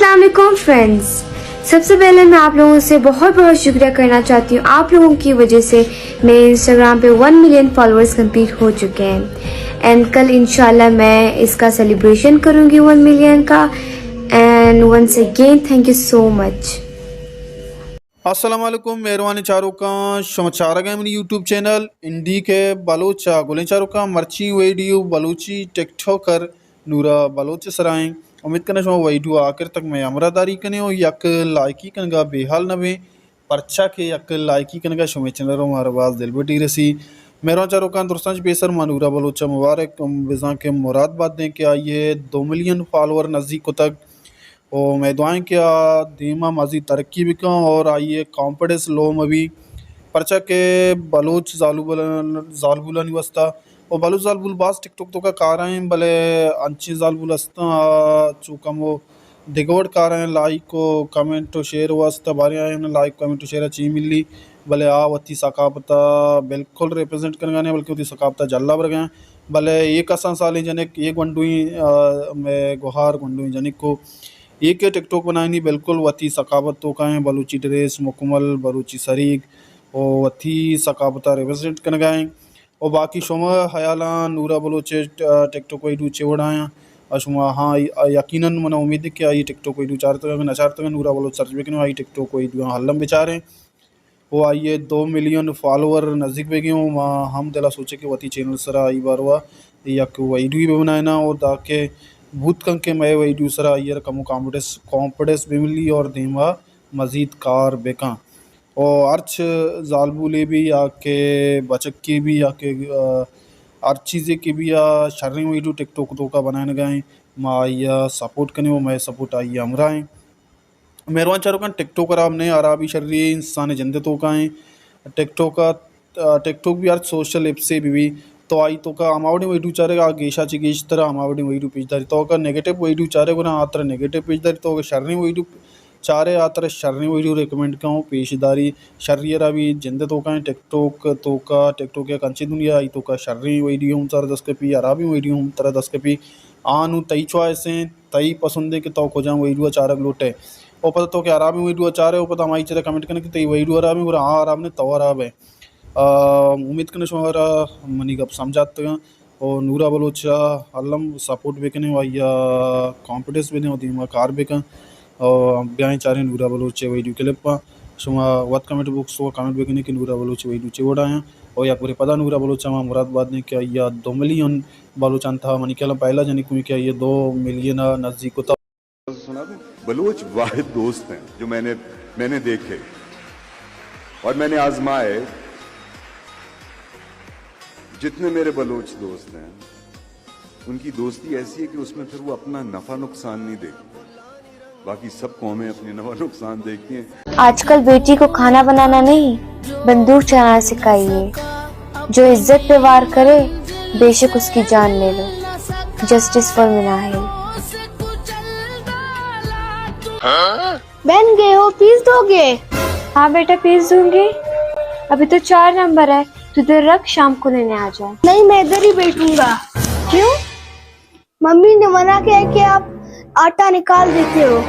السلام علیکم فرینڈز، سب سے پہلے میں آپ لوگوں سے بہت بہت شکریہ کرنا چاہتی ہوں۔ آپ لوگوں کی وجہ سے میرے انسٹاگرام پہ ون ملین فالوورز کمپلیٹ ہو چکے ہیں، اینڈ کل انشاءاللہ میں اس کا سیلیبریشن کروں گی، ون ملین کا۔ And once again, thank you so much. السلام علیکم مہروانیں چاروکاں، شما چارگ ءَ منی یوٹیوب چینل انڈی کے بلوچ ءَ۔ گلیں چاروکاں، مرچی video Balochi TikToker Noora Baloch ءِ سرا ایں۔ امید کناں شما ویڈیو آخر تک مئے ہمراہ داری کنے و یک لائکی کنگا بے حال نہ بیں، پرچا کہ یک لائکی کنگا شمے چینل ءَ مارا باز دلبڈی رسی۔ مہروان چاروکاں، درستاں چہ پیسر ما نورا بلوچ ءَ مبارک بزاں کہ مراد بات دیں کہ آئی ءَ دو ملین فالوور نزیک کتگ۔ و مئے دعا ایں کہ آ دیما مزید ترقی بکن اور آئی ءِ کانفیڈنس لو مہ بی، پرچا کہ بلوچ زالبول، زالبولانی واسطہ و بلوچ زالبول باز ٹک ٹاک توکا کارا ایں، بلے انچیں زالبول ہستاں، آ چو کمو دگہ وڑ کارا ایں، لائک و کمنٹ و شیئر واسطہ باریں آیاں لائک، کمنٹ و شیئر چی ملی، بلے آ وتی ثقافت ءَ بالکل ریپرزینٹ کنگا نہ ایں، بلکہ وتی ثقافت ءَ جھلا برگا ایں۔ بلے اے کسان سالیں جنک، اے گونڈویں، آ، مئے گوہار گونڈویں جنک و اے کہ ٹک ٹاک بنائینی، بالکل وتی ثقافت توکا ایں، بلوچی ڈریس مکمل، بلوچی سریگ و وتی ثقافت ءَ ریپرزینٹ کنگا ایں۔ و باقی شما خیالاں نورا بلوچ ءِ ٹ-، ٹک ٹاک ویڈیو چے وڑا ایں؟ آ شما ہاں، آ یقیناً منا امید کہ آئی ٹک ٹاک ویڈیو چارتگ، اگہ نہ چارتگ نورا بلوچ سرچ بکنے، آئی ٹک ٹاک ویڈیو ہاں الم بچاریں۔ و آئی ءِ دو ملین فالوور نزیک بیگیں و ما ہم دل ءَ سوچے کہ وتی چینل سرا آئی باروا یک ویڈیو بہ بنائیناں و تاکہ بوت کن کہ مئے ویڈیو سرا آئی ءَ را کمو کانفیڈنس، کانفیڈنس بہ ملی اور دیما مزید کار بکن۔ و ہرچ زالبولے بھی یا کہ بچکے بھی یا کہ، آ، ہر چیزے کہ بھی آ شریں ویڈیو ٹک ٹاک توکا بنائینگا ایں، ما آئی ءَ سپورٹ کنیں و مئے سپورٹ آئی ءِ ہمراہ ایں۔ مہروان چاروکاں، ٹک ٹاک ہراب نہ ایں، ہرابی شری انسان ءِ جند ءِ توکا ایں۔ ٹک ٹاک ءَ، ٹک ٹاک بھی ہر سوشل ایپسے بھی بھی تو آئی توکا ہما وڑیں ویڈیو چارے آ گیشا چہ گیشتر ہما وڑیں ویڈیو پیش داری۔ تو اگر نیگیٹو ویڈیو چارے گڑا آ ترا نیگیٹو پیش داری، تو اگر شریں ویڈیو چارے آ ترا شریں ویڈیو ریکمنڈ کن پیش داری۔ شری ہرابی جند ءِ توکا ایں، ٹک ٹاک توکا، ٹک ٹاک یک انچیں دنیا آئی توکا شریں ویڈیو ہم ترا دست کپی، ہرابیں ویڈیو ہم ترا دست کپی۔ آ نوں تئی چوائس ایں، تئی پسند ایں کہ تو کجام ویڈیو ءَ چارگ لوٹ ئے۔ او پدا تو کہ ہرابیں ویڈیو ءَ چار ئے، او پدا ہمائی چیزا کمنٹ کن ئے کہ تئی ویڈیو ہراب ایں، گڑا آ ہراب نہ ایں، تو ہراب ئے۔ آ، امید کناں شما را منی گپ سمجھ آتکگ ایں۔ او نورا بلوچ ءَ الم سپورٹ بکن ئے و آئی ءَ کانفیڈنس بدے و دیما کار بکن۔ او بیائیں چاریں نورا بلوچ ءِ ویڈیو کلپ ءَ۔ شما وت کمنٹ باکس ءَ کمنٹ بکن ئے کہ نورا بلوچ ءِ ویڈیو چے وڑا ایں۔ او یک برے پدا نورا بلوچ ءَ ما مراد بات دیں کہ آئی ءَ دو ملین بلوچاں تہا منی خیال ءَ پہلا جنک ایں کہ آئی ءَ دو ملین ءَ نزیک کتا۔ سنا دوں، بلوچ واحد دوست ہیں جو میں نے، میں نے دیکھے اور میں نے آزمائے۔ جتنے میرے بلوچ دوست ہیں، ان کی دوستی ایسی ہے کہ اس میں پھر وہ اپنا نفع نقصان نہیں دیکھتے، باقی سب قومیں اپنے نفع نقصان دیکھتی ہیں۔ آج کل बेटी को खाना बनाना नहीं, बंदूक चलाना सिखाइए। जो इज्जत पे वार करे, बेशक उसकी जान ले लो। Justice for Minahil. बहन, गए हो, पीस दोगे? हाँ बेटा, पीस दूंगी। अभी तो चार नंबर है, तू इधर रख, शाम को लेने आ जाए। नहीं, मैं इधर ही बैठूंगा। क्यों? मम्मी ने मना किया है कि आप आटा निकाल देते हो।